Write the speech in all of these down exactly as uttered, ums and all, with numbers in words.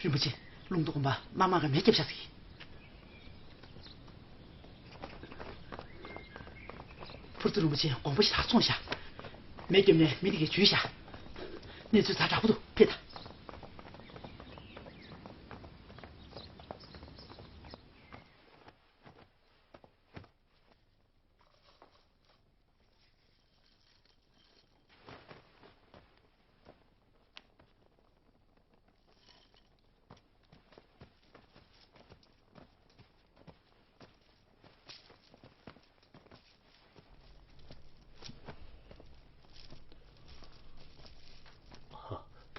རིན་པོ་ཆེ། ལུང་རྟོགས་དགོན་པ་དམར་དམག་གིས་མེ་བརྒྱབ་བཞག་ཟིག་ཕུར་ཚུགས་རིན་པོ་ཆེ་དགོངས་པ་ཞིག་ལྷག་སོང་ཤག་མེ་བརྒྱབ་ནས་མི་དེ་གས་བྱུགས་ཤག་གནས་ཚུལ་ཛ་དྲག་པོ་འདུག་ཕེབས་དང་།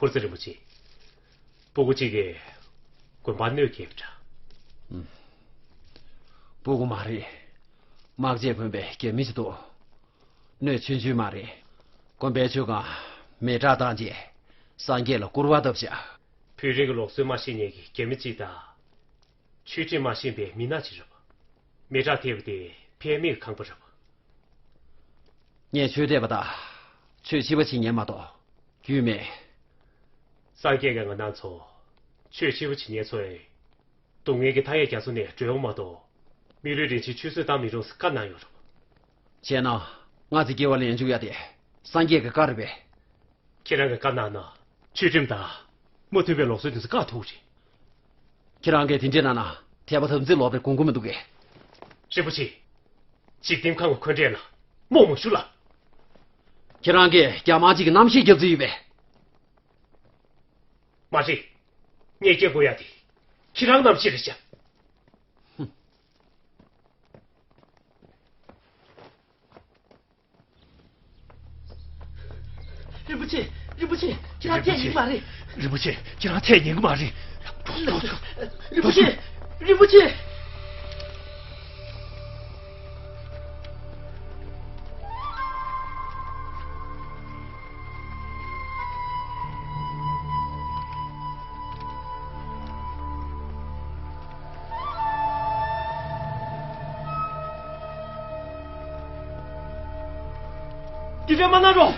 ཕུར་ཚུགས་རིན་པོ་ཆེ། སྤུ་གུ་གཅིག་གིས་དགོན་པར་གནོད་བསྐྱལ་བ་འདྲ། ཨུམ། སྤུ་གུ་མ་རེད། དམག་ཆས་གོན་པའི་རྒྱ་མི་ཞིག་འདུག་གནོད་ཆུང་ཆུང་མ་རེད། དགོན་པའི་མཆོད་ཁང་མེ་སྲེག་བཏང་རྗེས་སངས་རྒྱས་ལ་སྐུར་བ་བཏབ་བཞག་བོད་རིགས་ཀྱི་ལུགས་སྲོལ་མ་ཤེས་མཁན་གྱི་རྒྱ་མི་གཅིག་དང་། ཆོས་ཁྲིམས་མ་ཤེས་པའི་མི་སྣ་གཅིག་རེད་པ། མེ་སྲེག་ཐེབས་པ་དེ་ཕལ་མེ་གི་ཁང་པ་རེད་པ། ངས་ཆོས་དད་པ་དང་ཆོས་ཕྱི་པ་བྱེད་མཁན་མ་གཏོགས་རྒྱུས་མེད། སངས་རྒྱས་ཀྱིས་ང་རང་ཚོ་ཆོས་ཕྱི་པ་བྱེད་མཁན་ཚོ་ཡི་སྡུག་བསྔལ་གྱི་མཐའ་ཡས་རྒྱ་མཚོ་ནས་སྒྲོལ་བ་མ་གཏོགས་མི་ལུས་རིན་ཆེན་ཆུད་ཟོས་བཏང་མི་རུང་ཟེར་བཀའ་གནང་ཡོད་རེད། བྱས་ན་ང་ཚོ་སྐྱེ་བ་ལེན་བཅུག་ཡ་དེ་སངས་རྒྱས་ཀྱི་བཀའ་རེད་པས། ཁྱེད་རང་གི་བཀའ་གནང་ན་ཆོས་ཁྲིམས་དང་མ་མཐུན་པའི་ལུགས་སྲོལ་དེ་ཚོ་བཀག་ཐུབ་རེད། ཁྱེད་རང་གིས་དེ་འདྲས་གནང་ན་དད་པ་དམ་ཚིག་ལོག་པའི་དགོངས་མཁོ་མི་འདུག་གས། རིན་པོ་ཆེ། འཇིག་རྟེན་ཁམས་ཀྱི་འཁོན་འགྲས་ལ་རྨོངས་མ་བཞུགས་ལ། ཁྱེད་རང་གིས་རྒྱ་དམར་གཅིག་གི་རྣམ་ཤེས་རྒྱག་རྩིས་ཡོད་པས། མ་རེད། ངས་སྐྱེ་དགོས་ཡ་དེ་ཁྱེད་རང་རྣམ་ཤེས་རེད་ཤག་རིན་པོ་ཆེ། རིན་པོ་ཆེ། ཁྱེད་རང་ཐད་ཉན་གི་མ་རེད། རིན་པོ་ཆེ། ཁྱེད་རང་ཐད་ཉན་གི་མ་རེད། རིན་པོ་ཆེ། རིན་པོ་ཆེ། འདི་འདྲ་མ་གནང་རོགས།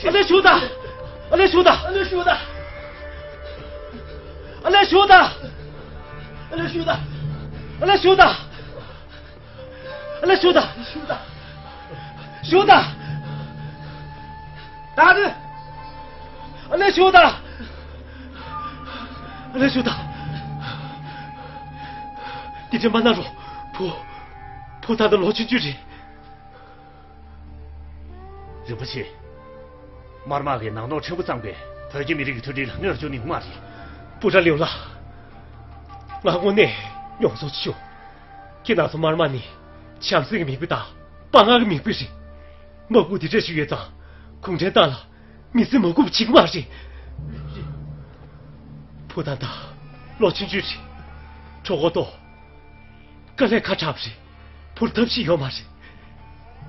ཨ་ལས་ཞུ་ད། ཨ་ལས་ཞུ་ད། ཨ་ལས་ཞུ་ད། ཨ་ལས་ཞུ་ད། ཨ་ལས་ཞུ་ད། ཨ་ལས་ཞུ་ད། ཞུ་ད། ཞུ་ད། ད་ནི། ཨ་ལས་ཞུ་ད། ཨ་ལས་ཞུ་ད། འདི་འདྲ་མ་གནང་རོགས། བུ། བུ་ད་ལྟ་ལོ་ཆུང་ཆུང་རེད། རིན་པོ་ཆེ། དམར་དམག་གིས་ནག་ནོར་ཕྲན་བུ་བརྩམས་པས་བོད་ཀྱི་མི་རིགས་ཀྱི་མཐུན་སྒྲིལ་ལ་གནོད་འཇུག་ནི་ཡོང་མ་རེད། པུ་ཏྲ་ལིའུ་ལགས། ང་དངོས་གནས་མྱོང་ཚོར་ཆེ་བྱུང་། ཁྱེད་རྣམ་ཚོ་དམར་དམག་ནི་བྱམས་བརྩེ་གི་མིག་དཔེ་དང་དཔའ་ངར་གི་མིག་དཔེ་རེད། དམག་དཔུང་འདི་འདྲ་ཞིག་ཡོད་ཙང་གུང་ཁྲན་ཏང་ལ་མི་སེམས་མ་འགུག་པ་བྱེད་ཀྱི་མ་རེད། བུ་ད་ལྟ་ལོ་ཆུང་ཆུང་རེད། གྲོད་ཁོག་ལྟོགས། དཀའ་ལས་ཁག་དྲགས་པ་རེད། བུར་ཐབས་ཤེས་ཡོད་མ་རེད།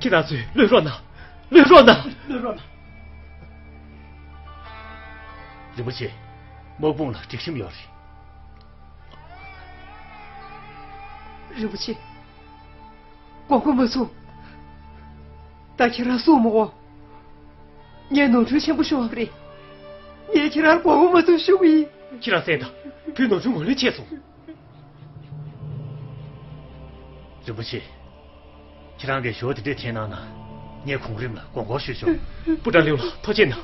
ཁྱེད་རང་ཚོས་གློད་རོགས་གནང་། གློད་རོགས་གནང་། གློད་རོགས་གནང་། རིན་པོ་ཆེ། དམག་དཔུང་ལ་སྒྲིག་ཁྲིམས་ཡོད་རེད། རིན་པོ་ཆེ། མགོ་སྐོར་མ་བྱུང་། ད་ཁྱེད་རང་གསུངས་མོ། ངས་ནོར་འཁྲུལ་ཆེན་པོ་ཤོར་བ་རེད། ངས་ཁྱེད་རང་མགོ་སྐོར་མ་བྱུང་ཞུ་གི་ཡིན། ཁྱེད་རང་གསན་དང་། བུས་ནོར་འཁྲུལ་ངོས་ལེན་བྱས་སོང་། རིན་པོ་ཆེ། ཁྱེད་རང་གིས་ཞོ་དེ་འདྲས་འཐེན་གནང་ན། ངས་གོང་རིམ་ལ་དགོངས་སྐོར་ཞུས་ཆོག་པུ་ཏྲ་ལིའུ་ལགས་ཐུགས་རྗེ་གནང་།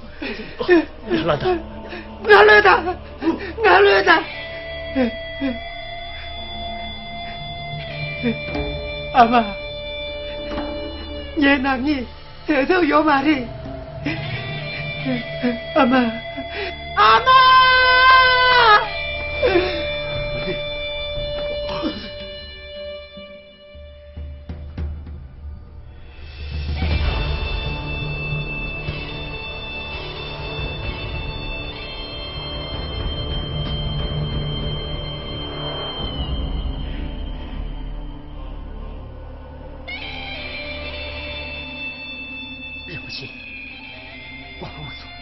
ཡར་ལངས་དང་། ང་ལོས་དང་། ང་ལོས་དང་། ཨ་མ། ངའི་ནང་ནས་དེ་ཚོ་ཡོད་མ་རེད། ཨ་མ། ཨ་མ། རིན་པོ་ཆེ། དགོངས་པ་མ་ཚོམ།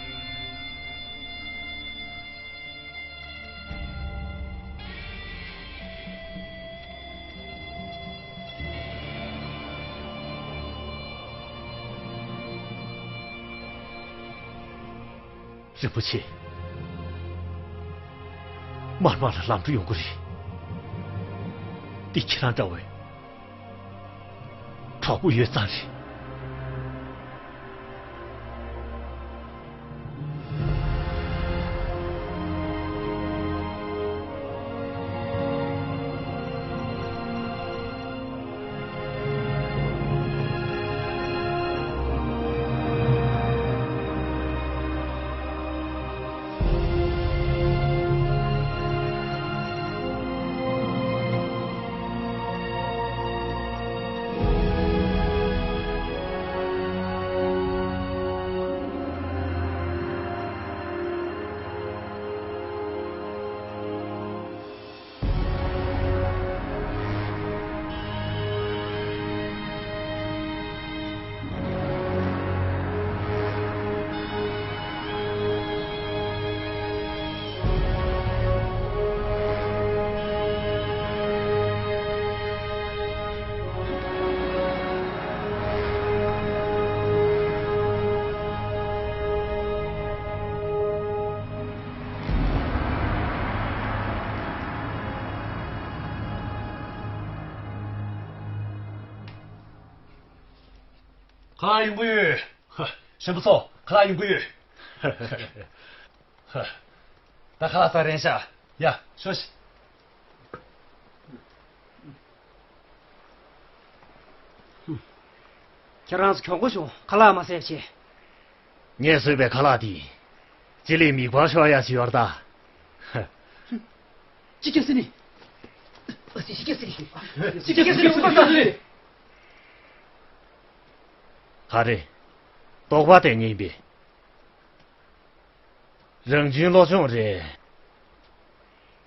རིན་པོ་ཆེ། མར་མར་ལ་ལམ་འགྲོ་ཡོང་གི་རེད། འདི་ཁྱེད་རང་འདྲ་བའི་གྲོགས་པོ་ཡོད་ཙང་རེད། ཁ་ལག་ཡོང་གི་ཡོད། ཧ། ཞིམ་པོ་ཚོ། ཁ་ལག་ཡོང་གི་ཡོད། ཧ། ད་ཁ་ལག་ཟ་རན་ཤག་ཡ། ཤོག་ཤིག་ཁྱེད་རང་ཚོ་གྱོང་པོ་བྱུང་། ཁ་ལག་མ་ཟས་བྱས། ངས་བཟོས་པའི་ཁ་ལག་འདི་ལྕེ་ལེ་མིག་དཔར་ཤོར་ཡ་ཞིག་ཡོད་རེད་ད། ཅི་སྐྱེ་ཟེར་ནི། ཅི་སྐྱེ་ཟེར་ནི། ཅི་སྐྱེ་ཟེར་ནི། ཅི་སྐྱེ་ཟེར་ནི། ཅི་སྐྱེ་ཟེར་ནི། ག་རེ། རྟོགས་པ་དེ་ངེས་པས། རང་བྱུང་བློ་སྦྱོང་རེད།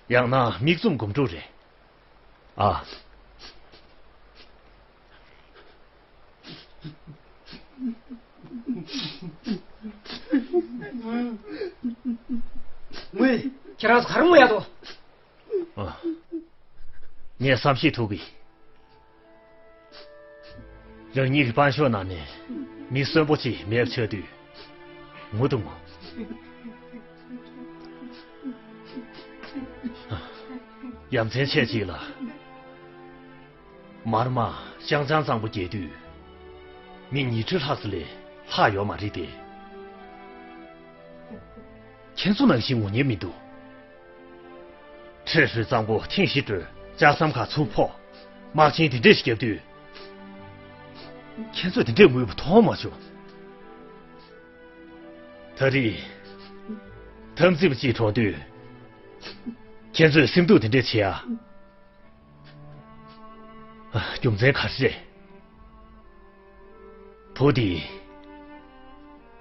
ཡང་ན་མིག་བཙུམ་སྒོམ་སྒྲུབ་རེད། ཨ། ངུས། ཁྱེད་རང་ཚོ་ག་རེ་ངུ་ཡ་དོ། ཨ། ངས་བསམ་ཤེས་ཐུབ་གི། རང་ཉིད་ཀྱི་པང་ཤོག་ནང་ནས་མི་གསོན་པོ་ཅིག་མེད་པ་ཆགས་དུས་ངུ་དང་ངུ། ཡ་མཚན་ཆེ་གཅིག་ལ། མར་མ་ཤང་ཅང་གཙང་པོ་རྒྱས་དུས་མི་ཉི་ཁྲི་ལྷག་ཙམ་ལས་ལྷག་ཡོད་མ་རེད་དེ། ཁྱེད་ཚོ་ནང་བཞིན་ངུ་མཁན་མི་འདུག་ཁྲེ་ཧྲུའི་གཙང་པོ་ཐེངས་བཞི་བགྲོད། ལྕགས་ཟམ་ཁ་ཚུར་ཕོག་དམག་ཆེན་དེ་འདྲས་ཤིག་བརྒྱབ་དུས། ཁྱེད་ཚོས་དེ་འདྲས་ངུས་པ་མཐོང་མ་བྱུང་། ད་རེས་འཐབ་འཛིང་པ་གཅིག་གྲོངས་དུས། ཁྱེད་ཚོས་སེམས་སྡུག་དེ་འདྲས་བྱེད་ཡ། རྒྱུ་མཚན་ག་རེ་རེད། བུ་དེ་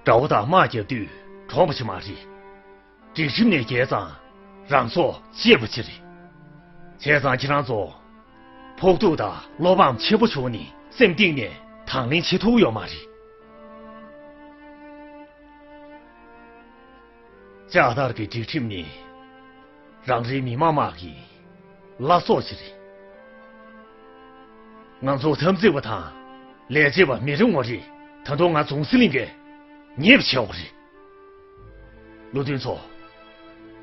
དགྲ་བོ་དང་དམག་རྒྱག་དུས་གྲོངས་པ་ཞིག་མ་རེད། སྒྲིག་ཁྲིམས་ནས་འགལ་ཙང་རང་སྲོག་བཅད་པ་ཅིག་རེད། བྱས་ཙང་ཁྱེད་རང་ཚོ་ཕོག་ཐུག་དང་བློ་ཕམ་ཆེན་པོ་བྱུང་ནས་སེམས་གཏིང་ནས་དང་ལེན་བྱེད་ཐུབ་ཡོད་མ་རེད། ལྕགས་ཐར་གྱི་སྒྲིག་ཁྲིམས་ནི་རང་རེའི་མི་དམངས་དམག་གི་བླ་སྲོག་ཅིག་རེད། ང་ཚོ་འཐབ་འཛིང་པ་དང་ལས་བྱེད་པ་མི་རེ་ངོ་རེས་ད་དུང་ང་རྫོང་སྲིད་གླིང་གི་ཉེ་བའི་ཆས་པ་རེད། བློ་མཐུན་ཚོ།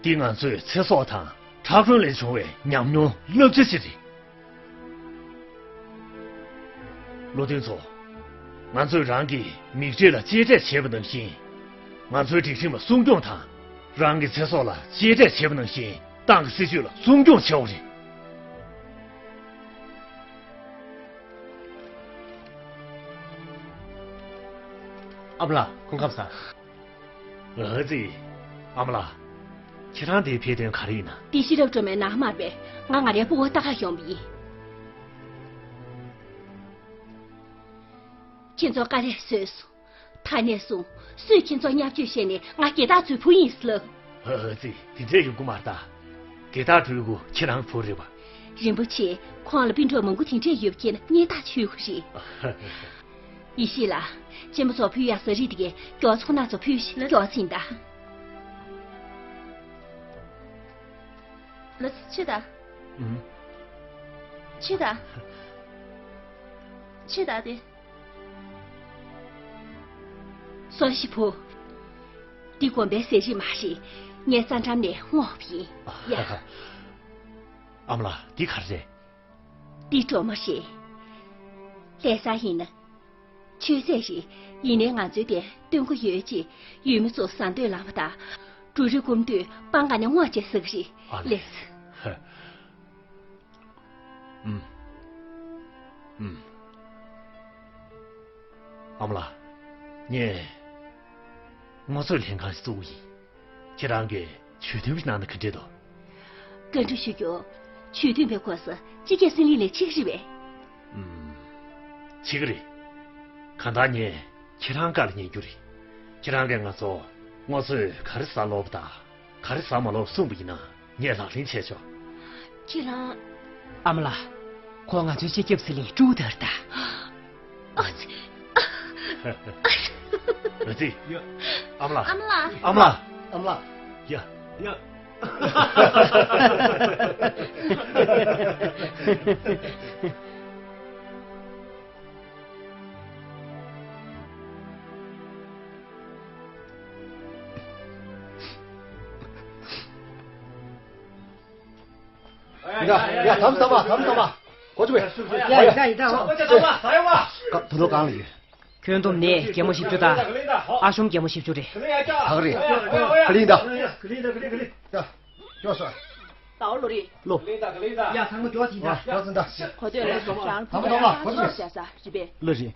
འདི་ང་ཚོའི་ཚེ་སྲོག་དང་ཁྲག་དྲོན་ལས་བྱུང་བའི་ཉམས་མྱོང་བསླབ་བྱ་ཅིག་རེད། བློ་མཐུན་ཚོ། ང་ཚོས་རང་གི་མིག་འབྲས་ལ་གཅེས་སྤྲས་བྱེད་པ་ནང་བཞིན། ང་ཚོའི་སྒྲིག་ཁྲིམས་ལ་སྲུང་སྐྱོང་དང་། རང་གི་ཚེ་སྲོག་ལ་གཅེས་སྤྲས་བྱེད་པ་ནང་བཞིན་ཏང་གི་སྲིད་ཇུས་ལ་སྲུང་སྐྱོང་བྱེད་དགོས་རེད། ཨ་མ་ལགས། སྐུ་ཁམས་བཟང་། ཨ་ཙི། ཨ་མ་ལགས། ཁྱེད་རང་འདིར་ཕེབས་དོན་ག་རེ་ཡིན་ན། དེ་ཤེས་རབ་སྒྲོལ་མའི་ནང་མར་པས་ང་ང་རའི་སྤུ་གུ་ལྟ་ག་ཡོང་བ་ཡིན། ཁྱེད་ཚོ་དཀའ་ལས་བཟོས་སོང་། ད་ནས་བཟུང་སུས་ཁྱེད་ཚོ་བརྙས་བཅོས་བྱས་ནས་ང་དགེ་བདག་ཚོའི་བུ་ཡིན་ཟེར་ལབ། ཨ་ཙི། དེ་འདྲས་ཡོང་གི་མ་རེད་ད། དགེ་བདག་སྤྲུལ་སྐུ་ཁྱེད་རང་བུ་རེད་པ། རིན་པོ་ཆེ། ཁོང་ལ་སྤུན་གྲོགས་མང་པོ་དེ་འདྲས་ཡོད་པ་ཁྱེད་ན་སྙན་ཐག་ཆོད་ཀྱི་རེད། ཡེ་ཤེས་ལགས། གཅེན་པོ་ཚོ་ཕུལ་ཡག་ཟ་རིགས་དེ་གས་མགྱོགས་ཚོང་ནག་ཚོ་ཕུལ་ཞིག་མགྱོགས་ཚིག་ད། ལགས་སོ། ཕྱིར་ད། ཨུམ། ཕྱིར་ད། ཕྱིར་ད་དེ། སོ་ཤི་བུ། འདི་དགོན་པའི་ཟས་རིགས་མ་རེད། ངས་ས་འགྲམ་ནས་སྔོག་པ་ཡིན། ཡ། ཨ་མ་ལགས། འདི་ག་རེ་རེད། འདི་སྒྲོལ་མ་རེད། ལྷ་ས་ཡིན་ན། ཆོས་ཚད་རེད། ཡིན་ནའི་ང་ཚོའི་དེ་སྟོན་གོ་ཡོད་ཅེས་ཡུལ་མི་ཚོ་ཟ་འདོད་ལངས་པ་དང་། འབྲུ་རིགས་སྐོམ་དུས་སྤང་ཁ་ནས་སྔོག་བྱས་ཟ་གི་རེད། ཨ་ལས། ལགས་སོ། ཨུམ། ཨུམ། ཨ་མ་ལགས། ངས་སྔོ་ཚོད་ལྷན་ཁང་ཞིག་བཙུགས་པ་ཡིན། ཁྱེད་རང་གིས་ཇུས་འདོན་ཞིག་གནང་ན་ག་འདྲས་འདུག། བཀའ་འདྲི་ཞུ་རྒྱུ། ཇུས་འདོན་པའི་གོ་ས་སྤྱི་ཁྱབ་སྲིད་གླིང་ལས་ཆེ་གི་རེད་པས། ཨུམ། ཆེ་གི་རེད། གང་ལྟར་ངས་ཁྱེད་རང་བཀའ་ལ་ཉན་རྒྱུ་རེད། ཁྱེད་རང་གིས་ང་ཚོ་སྔོ་ཚོད་ག་རེ་ཟ་ལོབས་དང་། ག་རེ་ཟ་མ་ལོབས་གསུངས་པ་ཡིན་ན་ངས་ལག་ལེན་བྱས་ཆོག། ཁྱེད་རང་། ཨ་མ་ལགས། ཁོ་ང་ཚོའི་སྤྱི་ཁྱབ་སྲིད་གླིང་ཀྲུའུ་ཏར་ད། ཨ་ཙི། ཨ་ཙི། ཨ་མ་ལགས། ཨ་མ་ལགས། ཨ་མ་ལགས། ཨ་མ་ལགས། ཡ། ཡ། ཡ་ཡ་ཡ། དམ་དམ་པ། དམ་དམ་པ། གོ་ཆུ་བས། ཡ་ཡ་ཡ་ཡ། ད་དོ་དོ་གང་ལ་ཡོད། ཁྱོན་བསྡོམས་ནས་རྒན་མོ་བཞི་བཅུ་དང་། ཨ་ཞུམ་རྒན་མོ་བཞི་བཅུ་རེད། ད་ག་རེད། ག་ལེ་ཡིན་ད། ཡ། ཡོ་སོ། ད་འོ་ལོ་རེད། ལོ། ཡ་ཚང་མ་མགྱོགས་ཟིན་ད། མགྱོགས་ཟིན་ད། གོ་ཐོས་ལ་རང་ཚོ་ལ་ཡ་ཚང་མ་མགྱོགས་ཟིན་ད། བྱ་ས་རེད་པས། ལོ་རེད།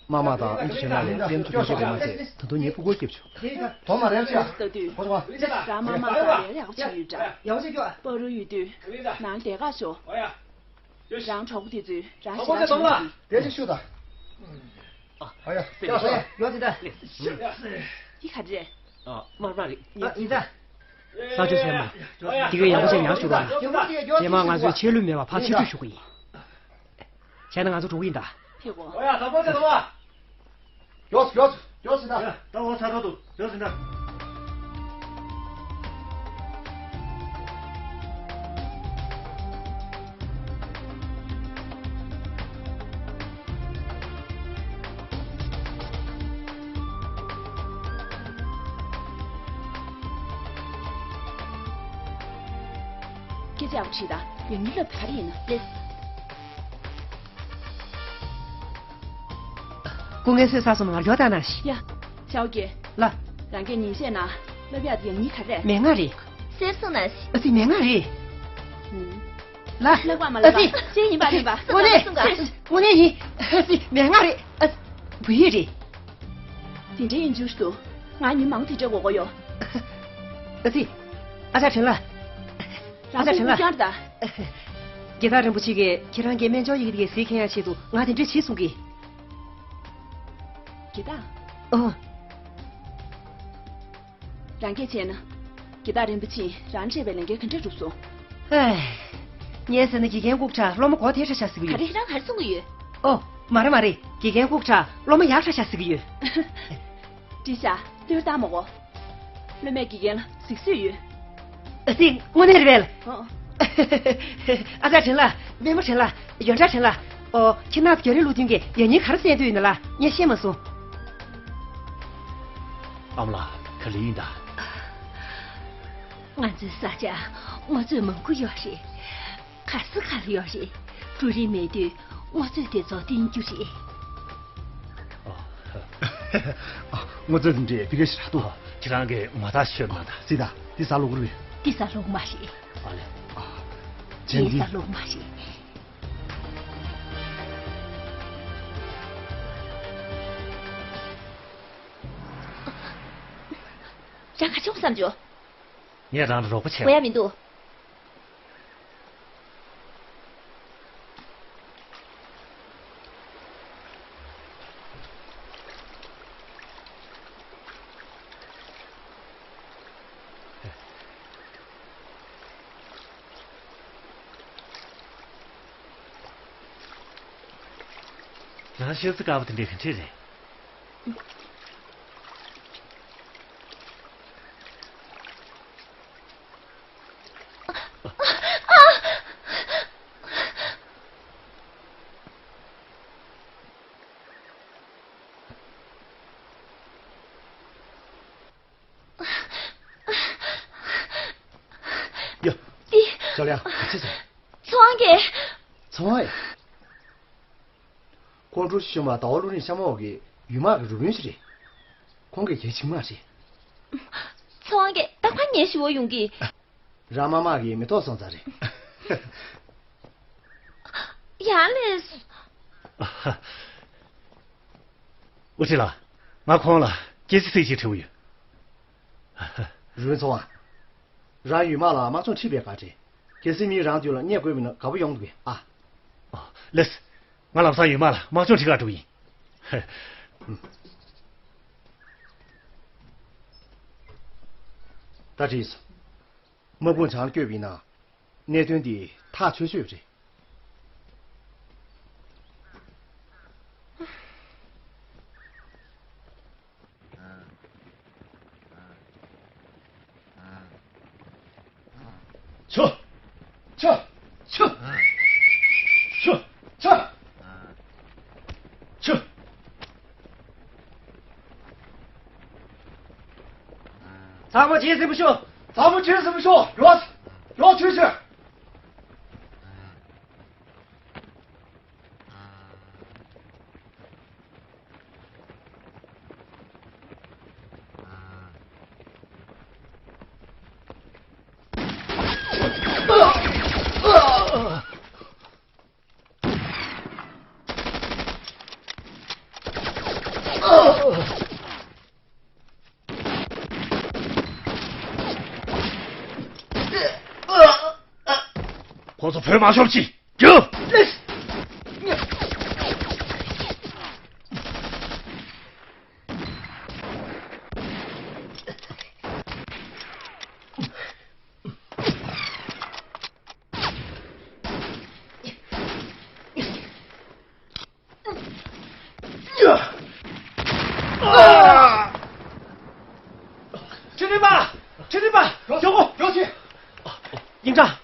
མ་མ་དང་ཨེམ་ཆི་ཆེན་མོ་ལ་ལན་ཚུར་སྐྱོན་ཆོག་པ་མ་ཚད་ད་དུང་ངས་ཕྲུ་གུར་སྐྱབས་བྱུང་། དོ་མ་རེད་ཤག། ལྟ་དུས། གོ་སོང་ང་། རང་མ་མ་དང་ལས་ཡག་པོ་བྱས་ཡོད་འདྲ། ཡག་པོ་བྱས་ཀྱོ། པ་རུ་ཡོད་དུས། ནང་ལས་ཀ་ཤོག། རང་གྲོགས་པོ་དེ་ཚོས་རང་ཞེ་དྲག་བྱེད་མི་ཐུབ། དེ་ཅིག་ཤོད་ད། ཨ་ཡ། ཡག་སོང་། ཡག་སོང་ད། འདི་ག་རེ་རེད། ཨ། མར་མར་རེད། ཨ། ཡིན་ད། ས་ཆུ་སེར་མོ། འདི་ག་ཡག་པོ་བྱས་ཉར་བཞུགས་ར། རྗེས་མ་ང་ཚོས་ཆད་ལུས་མེད་པར་ཕར་ཕྱིར་འཐུས་ཞུ་གི་ཡིན། བྱས་ན་ང་ཚོ་འགྲོ་གི་ཡིན་ད། ཕེབས་གོ། ཨོ་ཡ། དང་པོ་ཆེ་དང་པོ། མགྱོགས་མགྱོགས་མགྱོགས་ཟིན་ད། ཡ། ད་འོ་ཚ་འགྲོ་འདུག། མགྱོགས་ཟིན་ད། སྐད་ཆ་ཡག་པོ་བྱེད་དང་། ཡང་མི་ལབ་ད་ག་རེ་ཡིན་ན་ལས། སྐུ་ངལ་གསོས་ཚར་སོང་ན་ང་མགྱོགས་བཏང་ན་ཤི། ཡ། ཆའོ་ཀེ། ལ། རང་གིས་ཉིན་ཤས་ནང་ལབ་ཡག་དེ་ཡང་སྙིང་ག་རེ་རེད། མེ་ང་རེད། གསོས་སོང་ན་ཤི། ཨ་ཙི་མེ་ང་རེད། ཨུམ། ལ། ལབ་པ་མ་ལབ་ཨ་ཙི། པ་ཤི་ཡིན་པ་མིན་པ་དངོས་གནས་གསུང་ག། དངོས་གནས་ཡིན། ཨ་ཙི་མེ་ང་རེད། ཨ། བུ་ཡིན་རེད། དེ་འདྲའི་ཡིན་རྒྱུ་ཞིག་འདུག། ང་ཉིན་མང་དེ་འདྲ་འགོར་གོ་ཡོད། ཨ་ཙི། ཨ་ཅག་དྲིན་ལ། ཨ་ཅག་དྲིན་ལ། རྒྱལ་བདག་རིན་པོ་ཆེ་གིས་ཁྱེད་རང་གི་སྨན་སྦྱོར་ཡི་གེ་དེ་གའི་ཟས་ཁྱེར་ཡག་ཆེད་དུ་ང་དེ་འདྲས་བྱེད་གསུང་གི། རྒྱལ་བདག། ཨོ། རང་སྐད་བྱས་ན། རྒྱལ་བདག་རིན་པོ་ཆེས་རང་སྤྲད་པའི་ལས་འགན་ག་འདྲས་སྒྲུབ་སོང་། ཧེ། ངས་ཟེར་ན་དགེ་རྒན་ལྐུགས་དྲགས་སློབ་མ་མགོ་ཐལ་ཤག་ཤག་ཟེར་གི་ག་ཡོད། རེད། ཁྱེད་རང་ག་རེ་གསུང་གི་ཡོད། ཨོ། མ་རེད་མ་རེད། དགེ་རྒན་ལྐུགས་དྲགས་སློབ་མ་ཡག་ཤག་ཤག་ཟེར་གི་ཡོད། འགྲིག་ཤག། ལྟོས་བཏང་མ་གོ། སློབ་མས་དགེ་རྒན་ལ་གཟིགས་སྲོལ་ཡོད། ཨ་ཙི། དངོས་གནས་རེད་པས། ཨོ། ཨ་ཅག་དྲིན་ལ། སྨན་མོ་དྲིན་ལ། ཡོན་གྲགས་དྲིན་ལ། ཨོ། ཁྱེད་རང་ཚོ་རྒྱ་རིགས་སློབ་ཐུན་གྱི་ཡང་སྙིང་ག་རེ་གསན་འདོད་ཡོད་ན་ལ་ངས་ཤེས་མ་སོང་། ཨ་མ་ལགས། ག་ལེ་ཡིན་ད། ང་ཚོའི་ས་ཆ་སྔོ་ཚོད་མང་པོ་ཡོད་རེད། ག་ས་ག་ལ་ཡོད་རེད། འབྲུ་རིགས་མེད་དུས་སྔོ་ཚོད་དེ་ཚོ་བསྟེན་རྒྱུ་རེད། ཨ། སྔོ་ཚོད་འདི་འདྲས་དེ་ག་ཞིག་རག་འདུག། ཁྱེད་རང་གིས་མ་དག་ཤོད་ན་ད། སྲིད་ད། འདི་ཟ་ལུགས་རེད། འདི་ཟ་ལུགས་མ་རེད། ཨ་ལེ། ཨ། ཅན་འདི་འདི་ཟ་ལུགས་མ་རེད། རང་ག་བྱུང་བསམ་བྱུང་། ངས་རང་ལ་རོགས་པ་བྱས། དགོས་ཡ་མི་འདུག། རང་ཤེལ་རྩི་དཀར་པོ་དེ་འདྲས་ག་འདྲས་རེད། ཤོ་ལ་ཡ། ཅི་ཟེར། ཚེ་དབང་གིས། ཚེ་དབང་ཨེ། ཁོང་ཀྲུའུ་ཞི་གཞོན་པ་ཟླ་བ་བློ་རིང་ཤ་མོ་གི་ཡུལ་དམག་གི་རུ་དཔོན་ཞིག་རེད། ཁོང་གི་གལ་ཆེ་མ་རེད། ཚེ་དབང་གིས་ད་ཕར་ངའི་ཞུ་བ་ཡོང་གི། རང་དམག་དམག་གི་མི་ཐོག་སོང་ཙང་རེད། ཡང་ལས། ཨུ་ཁྲི་ལགས། ང་ཁོང་ལ་སྐད་ཆ་ཚིག་གཅིག་དྲི་བ་ཡོད། རུས་ཚོ་བ། རང་ཡུལ་དམག་ལ་དམག་སྦྱོང་ཁྲིད་པའི་བཀའ་དྲིན། གལ་སྲིད་མི་རང་དུས་ལ་རྙེད་དགོས་པ་ཡིན་ན་དགའ་པོ་ཡོང་འདུག་གས་ཨ། ཨ། ལེས། ང་ལམ་སང་ཡུལ་དམག་ལ་དམག་སྦྱོང་ཁྲིད་གར་འགྲོ་གི་ཡིན། ད་བྲིས་སོང་། དམག་དཔུང་བྱང་ལ་བསྐྱོད་པ་ཡིན་ན། གནད་དོན་འདི་ཐག་ཆོད་ཆོད་རེད། ཆོ། ཆོ། ཆོ། ཆོ། ཆོ། ཆོ། ཚང་མ་ཇེ་སེམས་ཤོག་ཚང་མ་ཇེ་སེམས་ཤོག་ཡོ། ཡོ་ཆོས་ཆོས། ཁོ་ཚོ་བོད་མ་ཤོར་ཅིག་རྒྱུགས། ཁྲི་སྟོན་པ། ཁྲི་སྟོན་པ། མགྱོགས་པོ། མགྱོགས་ཆེ། ཡིན་ཀྲང་།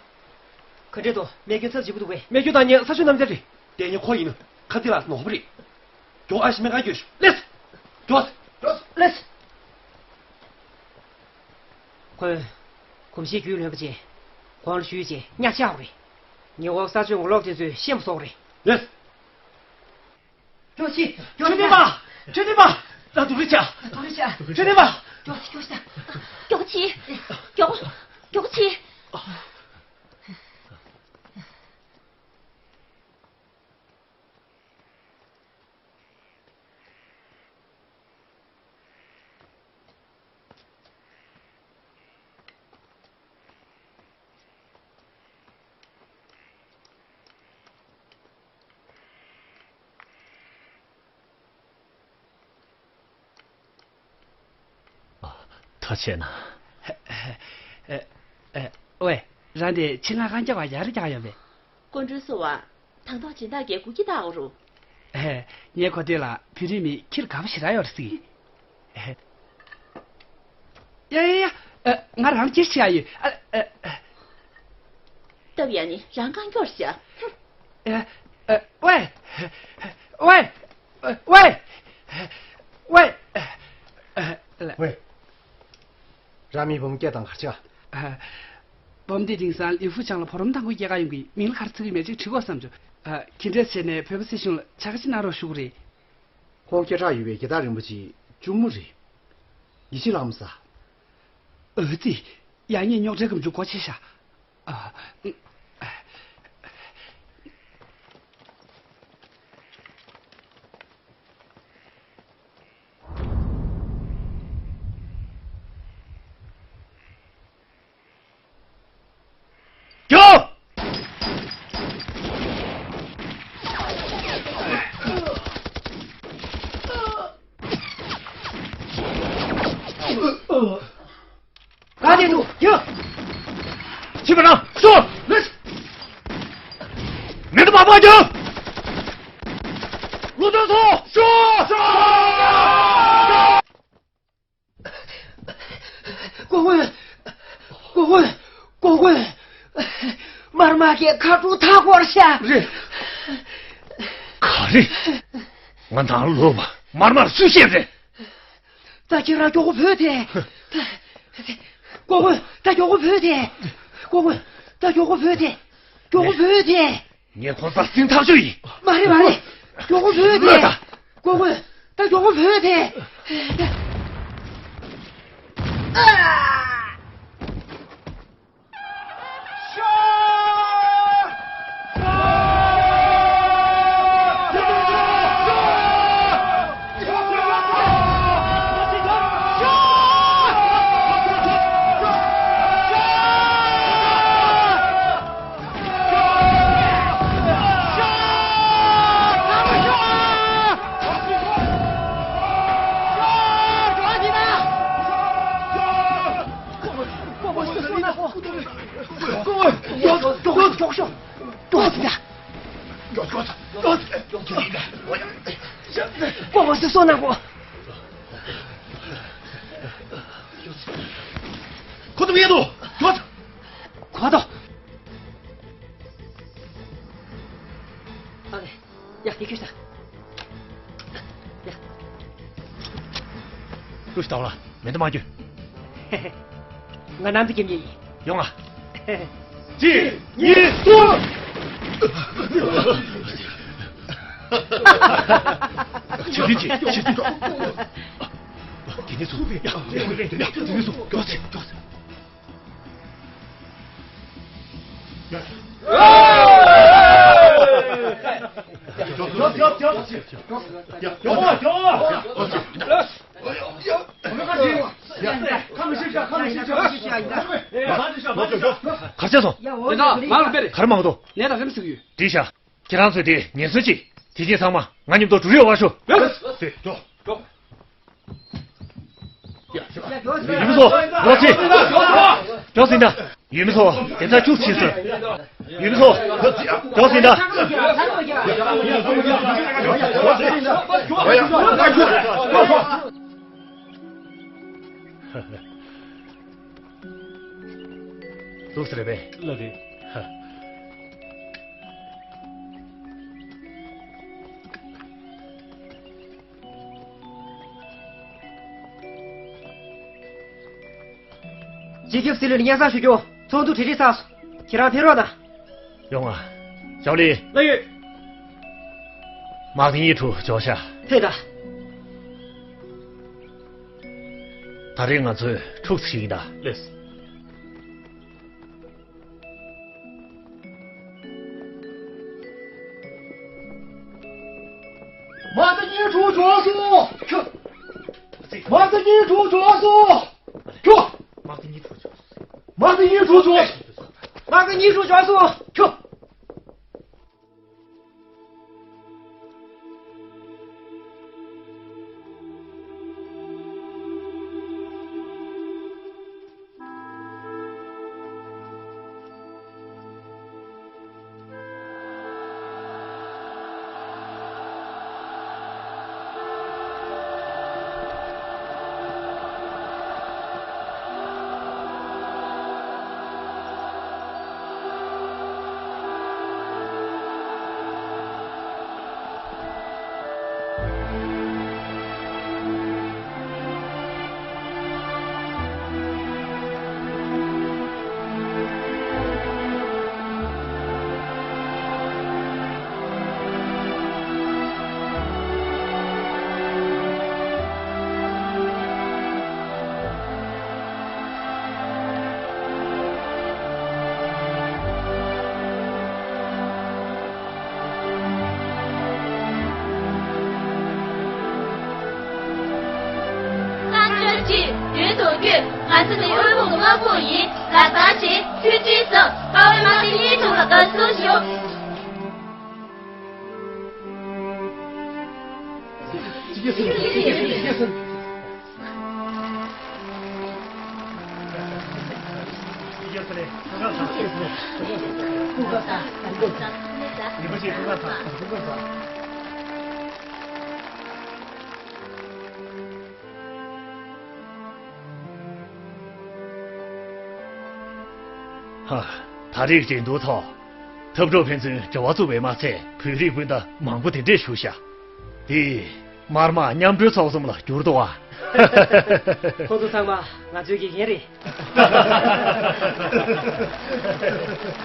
ག་འདྲས་འདུག་རྨས་སྐྱོན་ཚབས་ཆེ་པོ་འདུག་པས། རྨས་སྐྱོན་དང་ནི་ས་ཆུ་རྣམ་རྒྱལ་རེད། དེ་ནི་ཁོ་ཡིན། ཁ་ཚིག་ལ་ནོར་བུ་རེད། མགྱོགས་ཨ་ཞེ་མེད་ཁ་སྐྱོད་ཤོག་ལེས། མགྱོགས། མགྱོགས། ལེས། ཁོས་གོམས་གཤིས་རྒྱུས་ལོན་པ་བྱས། གོང་ལ་ཞུས་བྱས་གཉའ་ཆག་རེད། ཉེ་འོག་ས་ཆུ་ངོ་ལོག་དེ་ཚོས་ཤེས་མ་སོང་རེད། ལེས། མགྱོགས་ཤིག་མགྱོགས་ཤིག་ཁྲི་སྟོན་པ། ཁྲི་སྟོན་པ། ད་འདུག་རེ་བྱ། འདུག་རེ་བྱ། ཁྲི་སྟོན་པ། མགྱོགས་ཤིག་མགྱོགས་ཤིག་མགྱོགས་ཤིག་མགྱོགས་མགྱོགས་ཤིག་ཨ། ཐུགས་རྗེ་གནང་། ཨེ། ཨེ། ཨེ། ཝེ། རང་དེ་ཆེད་མངགས་གང་རྒྱག་པ་ཡར་རྒྱག་ཡོད་པས། ཀོང་ཀྲུའུ་སུ་བ། དང་ཐོག་སྦྱིན་བདག་གིས་སྒུག་ཀྱི་བལྟ་འོ་རུ། ཨེ། ངས་གོ་དེ་ལ་བོད་རིགས་མི་ཁྱིར་དགའ་པོ་ཞེ་དྲག་ཡོད་རེད་ཟེར་གི། ཨེ། ཡ་ཡ་ཡ། ཨ། ང་རང་ཅིག་བྱེད་ཡ་ཡོད། ཨ། ཨ། ཨ། སྟབས་ཡག་ནི་རང་རྐང་སྐྱོར་བྱ། ཧུམ། ཨ། ཨ། ཝེ། ཝེ། ཝེ། ཝེ། ཨ། ཨ། ཝེ། རང་མི་བུ་མོ་སྐད་བཏང་གར་ཆག་ཨ། བུ་མོ་འདི་དེང་སང་ལི་ཧྥུ་ཆང་ལ་བུ་རམ་དང་པོ་སྐྱེལ་ག་ཡོང་གི། མིང་ལ་ག་རེ་བརྩི་གི་མེད་ཅིག་དྲི་དགོས་བསམ་བྱུང་། ཨ། ག་འདྲས་བྱས་ནས་བོད་པ་སྲིད་གཞུང་ལ་ཕྱག་ཕྱི་གནང་རོགས་ཞུ་གི་རེད། ཁོང་སྐད་གྲགས་ཡོད་པའི་རྒྱལ་དར་རིན་པོ་ཆེའི་གཅུང་མོ་རེད། ཡིད་ཆེས་ལངས་མ་ས། ཨ་ཙི། ཡ། ངས་རྙོག་དྲའི་སྒམ་ཆུང་སྒོ་ཕྱེ་ཤག་ཨ། རྒྱུགས། ག་དེ་འདུག་རྒྱུགས། ཕྱི་མ་རང་ཤོག་མེ་ཏོག་མ་པ་རྒྱུགས། ལོ་ཏོག་ཚོ་ཤོག་སྐུ་ངོ། སྐུ་ངོ། སྐུ་ངོ། དམར་དམག་གིས་མཁའ་འགྲོ་མཐའ་བསྐོར་ཤག་རེད། ག་རེ། ང་ནང་ལོགས་པ་དམར་དམག་སུས་བཤད་རེད། ད་ཁྱེད་རང་མགྱོགས་པོ་བུད་དེ། སྐུ་ངོ། ད་མགྱོགས་པོ་བུད་དེ། སྐུ་ངོ། ད་མགྱོགས་པོ་བུད་དེ། མགྱོགས་པོ་བུད་དེ། ངས་ཁོང་ཚ་ཟིན་ཐག་ཆོད་ཡིན། མ་རེད་མ་རེད། མགྱོགས་པོ་བུད་དེ། ལོས་ད། ཀོ་ཀོ། ད་མགྱོགས་པོ་བུད་དེ། ཁོ་བོ་སུ་སོང་ན་གོ། ཁོ་ཐུག་ཡས་འདུག་ཁོ་ཐུག་ཁོ་ཐུག་ཨ་ལེ། ཡ། དེ་ཁྱོད་ཤ། ཡ། ཀྲུའུ་ཞི་ལྟ་བ་ལ་མེ་མདའ་མ་རྒྱུ། ང་གནམ་རྡིབ་རྒྱབ་ཉེ་ཡིན། ཡོང་ང་། གཅིག་གཉིས། གསུམ། ཆེ་དེ་ཆེ་ཆེ་དེ། དེ་ནས་སུ། ཡ། དེ་ནས་སུ། མགྱོགས་སེ། མགྱོགས་སེ། གར་ཆགས་སོང་། གར་མང་འདུག་བྲིས་ཤག་ཁྱེད་རང་ཚོས་དེ་ཉེན་སྲུང་གྱིས། དེ་རྗེས་ཚང་མ་ང་མཉམ་དུ་འབྲུག་ཡོད་པར་ཞུ། ཡུལ་མི་ཚོ། ལོག་ཕྱིན། ཡུལ་མི་ཚོ། དེ་ཚོ་ཁྱུག་ཕྱིན་སོང་། ཡུལ་མི་ཚོ། ལོག་ཕྱིན་ད། ལུགས་སྲོལ་རེད་པས། ལགས་རེད། སྤྱི་ཁྱབ་སྲིད་བློན་སྙན་སེང་ཞུ་རྒྱུ། ཚོགས་འདུ་གྲ་སྒྲིག་ཚར་སོང་། ཁྱེད་རང་ཕེབས་རོགས་གནང་། ཡོང་ང་། ཞའོ་ལི། ལགས་ཡོད། དམག་སྡེ་གཉིས་དྲུག་འབྱོར་ཤག་ཕེབས་དང་། ད་རེས་ང་ཚོས་འཁྲུག་ཚིག་ཡིན་ད། ལགས། དམག་སྡེ་གཉིས་དྲུག་འབྱོར་སོང་། ཁྱོད། དམག་སྡེ་གཉིས་དྲུག་འབྱོར་སོང་། ཁྱོད། དམག་སྡེ་གཉིས་དྲུག་འབྱོར་སོང་། དམག་སྡེ་གཉིས་དྲུག་འབྱོར་སོང་། དམག་སྡེ་གཉིས་དྲུག་འབྱོར་སོང་། ཁྱོད། བསང་མཆོད་ཅིག། མདུན་དུ་བསྐྱོད། ང་ཚོ་ནི་དབུལ་ཕོངས་ཀྱི་དམག་དཔུང་ཡིན། ལག་བསྟར་བྱེད། མཐུན་སྒྲིལ་བཟོ། དཔའ་བོའི་དམག་སྡེ་གཉིས་དྲུག་ལ་དགའ་བསུ་ཞུ། ཧ། ད་རེས་འགྲན་བསྡུར་ཐོག་འཐབ་གྲོགས་ཕན་ཚུན་འབྲེལ་བ་བཙུགས་པས་མ་ཚད། བོད་རིགས་སྤུན་ཟླ་མང་པོ་དེ་འདྲས་ཞུགས་ཤག་དེ་དམར་དམག་མཉམ་གྲོས་ཚོགས་གསུམ་ལ་གྱུར་འདུག་བ། ཁོ་ཚོ་ཚང་མ་ང་ཚོའི་དགེ་རྒན་རེད།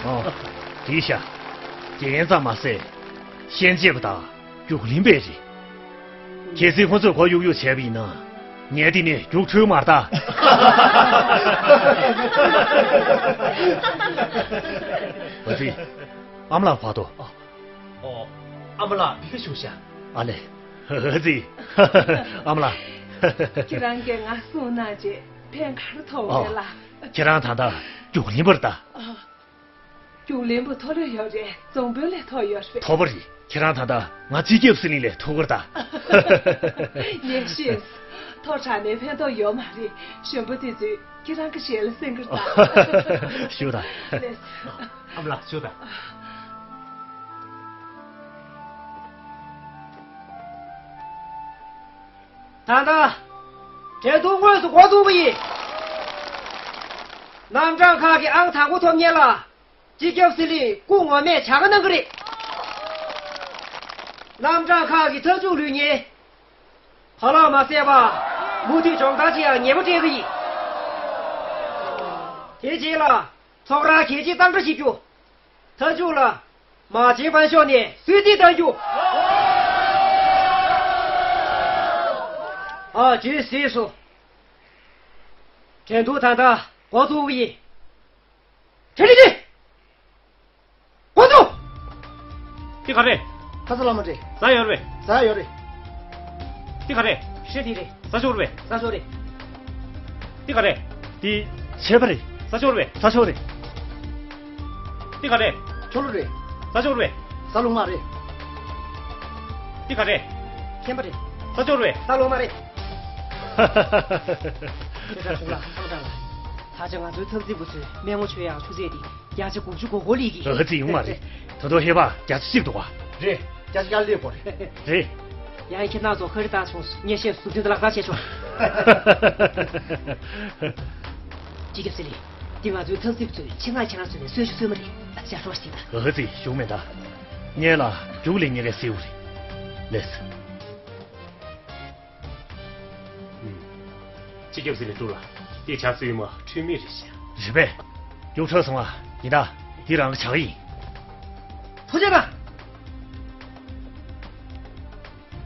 ཨོ། བྲིས་ཤག་རྒྱལ་ཡན་ཙམ་མ་ཟད། ཤན་འབྱེད་པ་དང་རྒྱུགས་ལེན་པ་རེད། གལ་སྲིད་ཁོ་ཚོས་མགོ་གཡུག་གཡུག་བྱས་པ་ཡིན་ན། ངས་འདི་ནས་རྒྱུགས་འཕྲོད་མ་རེད་ད། འོ་ཙི། ཨ་མ་ལགས་ཕར་ཐོངས། ཨོ། ཨ་མ་ལགས་འདི་ག་བཞུགས་ཤག་ཨ་ལས། འོ་ཙི། ཨ་མ་ལགས། ཁྱེད་རང་གིས་ང་སོང་ན་རྗེས་ཕན་ག་རེ་ཐོགས་ཨོ། རེད་ལ། ཁྱེད་རང་ད་ལྟ་རྒྱུགས་ལེན་པ་རེད་ད། ཨ། རྒྱུགས་ལེན་པ་མཐོ་རིས་ཡོད་རེད། རྫོང་དཔོན་ལས་མཐོ་ཡོད་རེད། མཐོ་པོ་རེད། ཁྱེད་རང་ད་ལྟ་ང་སྤྱི་ཁྱབ་སྲིད་བློན་ལས་མཐོ་གི་རེད་ད། ངས་ཤེས། མཐོ་དྲགས་ནས་ཕན་ཐོགས་ཡོད་མ་རེད། གཞོན་པ་དེ་ཚོས་ཁྱེད་རང་གི་ཞལ་ལ་གསན་གི་རེད་ད། ཞུ་ད། ལགས་སོ། ཨ་མ་ལགས་ཞུ་ད། ད་ལྟ་འགྲན་བསྡུར་དངོས་སུ་འགོ་བཙུགས་པ་ཡིན། རྣམ་གྲངས་ཁག་གི་ཨང་དང་པོ་ཐོབ་མཁན་ལ་སྤྱི་ཁྱབ་སྲིད་བློན་སྐུ་ངོ་མས་བྱ་དགའ་གནང་གི་རེད། རྣམ་གྲངས་ཁག་གི་མཐའ་མཇུག་ལུས་མཁན། བར་ལམ་མ་ཟད་པར་མུ་མཐུད་སྦྱོང་བརྡར་བྱེད་ཡག་ངེས་པ་སྤྲད་ཀྱི་ཡིན། དེ་རྗེས་ལ་ཚོགས་རར་གལ་ཆེའི་གཙང་སྦྲ་བྱེད་རྒྱུ། མཐའ་མཇུག་ལ་མ་བྱན་པ་ཤོག་ནས་གསོལ་འདེབས་གཏང་རྒྱུ། ཨ་ཇོས་ཟེར་སོང་། འགྲན་བསྡུར་ད་ལྟ་འགོ་བཙུགས་ཀྱི་ཡིན། གྲ་སྒྲིག་གྱིས། འགོ་འཛུགས། འདི་ག་རེད། ཁ་ས་ལ་མ་རེད། ཟ་ཡོད་རེད། ཟ་ཡོད་རེད། འདི་ག་རེད། ཤེས་དེ་རེད། ཟ་ཆོག་རེད། ཟ་ཆོག་རེད། འདི་ག་རེད། འདི་ཆད་པ་རེད། ཟ་ཆོག་རེད། ཟ་ཆོག་རེད། འདི་ག་རེད། ཆོ་ལོ་རེད། ཟ་ཆོག་རེད། ཟ་ལུང་མ་རེད། འདི་ག་རེད། མཁན་པ་རེད། ཟ་ཆོག་རེད། ཟ་ལུང་མ་རེད། ཁྱེད་ཚོ་ཚུར་ལ་ཚང་དྲག་ལ། ད་ཆ་ང་ཚོའི་འཐབ་འཛིང་པ་ཚོས་སྨན་ངོ་མཆོད་ཡག་ཆུ་ཚད་དེ་བརྒྱ་ཆ་དགུ་བཅུ་གོ་གོ་སླེབས་ཀྱི། ཨ་ཙི་ཡོང་མ་རེད། ད་དུང་ཧེ་བག་བརྒྱ་ཆ་གཅིག་འདུག་ག་རེད། བརྒྱ་ཆ་བརྒྱ་སླེབས་དགོས་རེད། རེད། ཡང་ཁྱེད་རང་ཚོ་ཁ་རི་བཏགས་བྱུང་སོང་། ངས་བཤད་ཟུར་དོན་དུ་ལག་བསྟར་བྱས་ཆོག་སྤྱི་ཁྱབ་ཟེར་རེད། འདི་ང་ཚོའི་འཐབ་འཛིང་པ་ཚོས་ཆེད་མངགས་ཁྱེད་རང་ཚོ་ནས་གསོལ་ཇ་གསོལ་མ་རེད། ཨ་ཅག་རོགས་ཤིག་དང་། ཨ་ཙི་ཞུགས་མེད་ད། ངས་ལ་རྒྱུགས་ལེན་ཉེ་གའི་སེའུ་རེད། ལེས། སྤྱི་ཁྱབ་ཟེར་ལས་ཀྲུག་ལ་དེ་ཇག་རྩི་ཡུལ་མ་འཁྲུལ་མེད་རེད་ཤག་རེད་པས། རྒྱུགས་འཕྲོད་སོང་བ་ཡིན་ད། འདི་རང་གི་ཇག་ཡིན། ཐུགས་རྗེ་གནང་།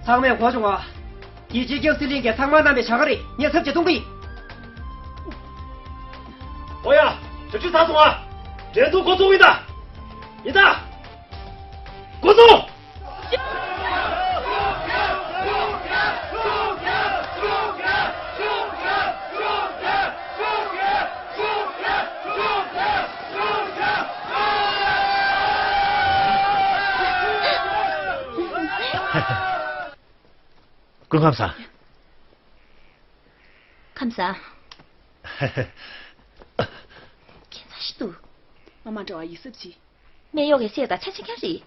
ཚང་མས་གོ་བྱུང་བ། འདི་སྤྱི་ཁྱབ་སྲིད་བློན་གྱིས་ཚང་མ་གནང་བའི་ཇག་རེད། ངས་ཚབ་བྱེད་གཏོང་གི་ཡིན། ཨོ་ཡ། ཇག་རྩི་ཚར་སོང་བ། འགྲན་བསྡུར་འགོ་བཙུགས་ཡིན་ད། ཡིན་ད། འགོ་བཙུགས། སྐུ་ཁམས་བཟང་། ཁམས་བཟང་། ཁྱད་མཚར་ཞིག་འདུག་ཨ་མ་འདྲ་བ་ཡིད་གཟབ་གྱིས། སྨད་གཡོག་གིས་བཤད་དང་ཆ་ཆེ་ཁྱ་རེད།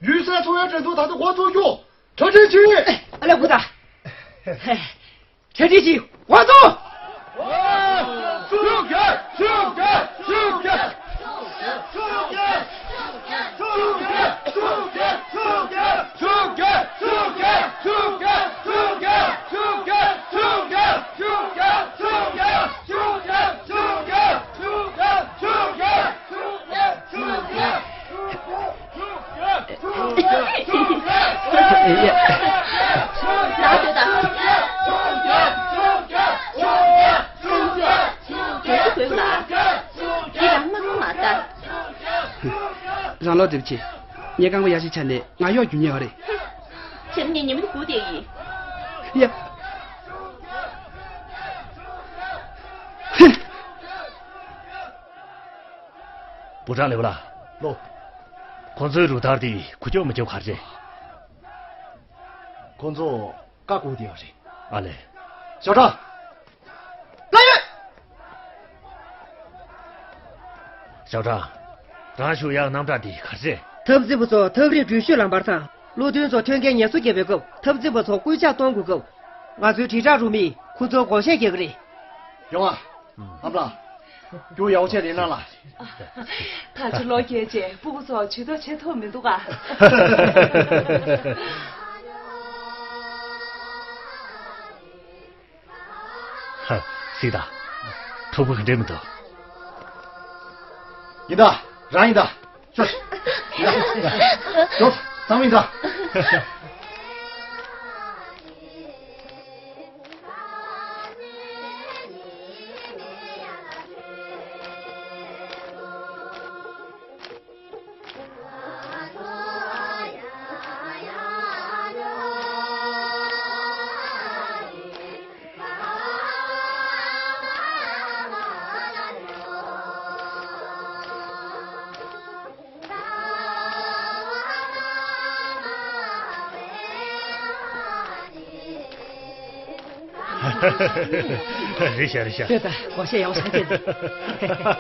ལུས་རྩལ་ཚོགས་ཡོད་འགྲན་བསྡུར་ད་དུང་འགོ་ཚུགས་རྒྱུ། གྲ་སྒྲིག་གྱིས། ཨ་ལས་བུ་ད། གྲ་སྒྲིག་གྱིས་འགོ་ཚུགས། རང་ལོ་འགྲིབ་ཆེ། ངས་རྐང་པ་ཡར་ཞིག་ཆག་ནས་ང་གཡོག་རྒྱུག་ཉེ་བ་རེད། ཁྱེད་ངས་ཉི་མ་དགུ་བསྡད་ཡིན། ཡ། བུ་ཀྲང་ལེའུ་ལགས། ལོ། ཁོང་ཚོའི་རུ་སྟར་དེ་གུ་སྐྱོབ་མི་སྐྱོབ་ག་རེ་རེད། ཁོང་ཚོ་བཀའ་བསྒོ་བསྡད་ཡོད་རེད། ཨ་ལས། ཞའོ་ཀྲང་། ལགས་ཡོད། ཞའོ་ཀྲང་། རང་ཞུ་ཡག་རྣམ་གྲངས་འདི་ག་རེ་རེད། འཐབ་འཛིང་པ་ཚོ་ཐག་རིང་འགྲུལ་བཞུད་ལམ་བར་དང་། བློ་མཐུན་ཚོ་མཐུན་རྐྱེན་ངལ་གསོ་བརྒྱབ་པའི་སྐབས་འཐབ་འཛིང་པ་ཚོ་སྐུལ་ལྕག་གཏོང་དགོས་སྐབས། ང་ཚོའི་དྲིལ་བསྒྲགས་རུ་མིས་ཁོ་ཚོར་བགོ་བཤའ་རྒྱག་གི་རེད། ཡོང་ཨ། ཨ་ཕ་ལགས། རྒྱུགས་ཡག་པོ་བྱས་ལེན་གནང་ལ། ད་ཆ་ལོ་རྒས་བྱས་སྤུ་གུ་ཚོ་ཇུས་གཏོགས་བྱེད་ཐུབ་མི་འདུག་ག་ཧ། སྲིད་ད། ཐུབ་པ་ག་འདྲས་མི་འདུག་ཡིན་ད། རང་ཡིན་ད། ཅོ། ཡིན་ད། ཅོ། ཚང་མ་ཡིན་ད། རེད་ཤག་རེད་ཤག་ལྟོས་དང་། སྒོར་གཞས་ཡག་པོ་ཞེ་དྲག་བྱས་འདུག་ཆིབས་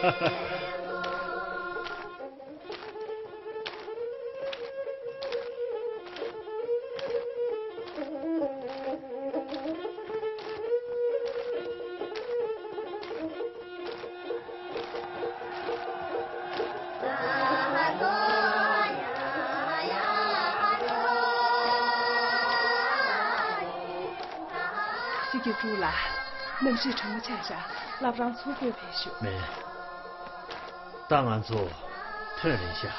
བསྒྱུར་དྲུག་ལགས། གནམ་གཤིས་གྲང་མོ་ཆགས་ཤག་སླར་རང་ཚུར་བསྐྱོད་ཕེབས་ཤོག་མེད། ད་ང་ཚོ་ཐོན་རན་ཤག་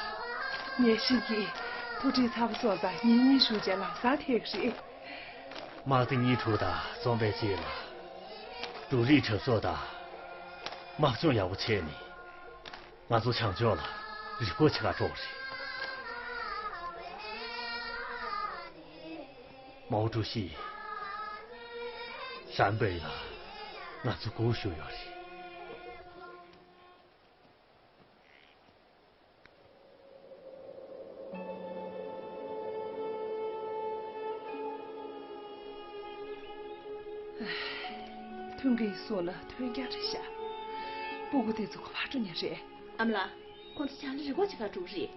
ངས་ཤེས་ཀྱི། ཐུགས་ཁྲལ་ཚ་པོ་སོང་ཙང་ཉིན་གཉིས་བཞུགས་རྗེས་ལམ་སང་ཐད་ཀྱི་རེད། དམག་སྡེ་གཉིས་དྲུག་དང་རྩོམ་པའི་རྗེས་ལ་འབྲུ་རིགས་གྲབས་གསོག་དང་དམག་སྦྱོང་ཡག་པོ་བྱས་ནས། ང་ཚོ་བྱང་ཕྱོགས་ལ་རི་མགོ་ཆེ་ཁ་འགྲོ་གི་རེད། མའོ་ཀྲུའུ་ཞི། ཧྲན་པེ་ལ་ང་ཚོ་སྒུག་བཞུགས་ཡོད་རེད། ཐོན་གྱི་སོང་ན་ཐོན་རྒྱག་རེད་ཤག་སྤུ་གུ་དེ་ཚོ་ག་པར་འགྲོ་ཉེན་རེད། ཨ་མ་ལགས། ཁོང་ཚོ་བྱང་ལ་རི་མགོ་ཆེ་ཁ་འགྲོ་གི་རེད།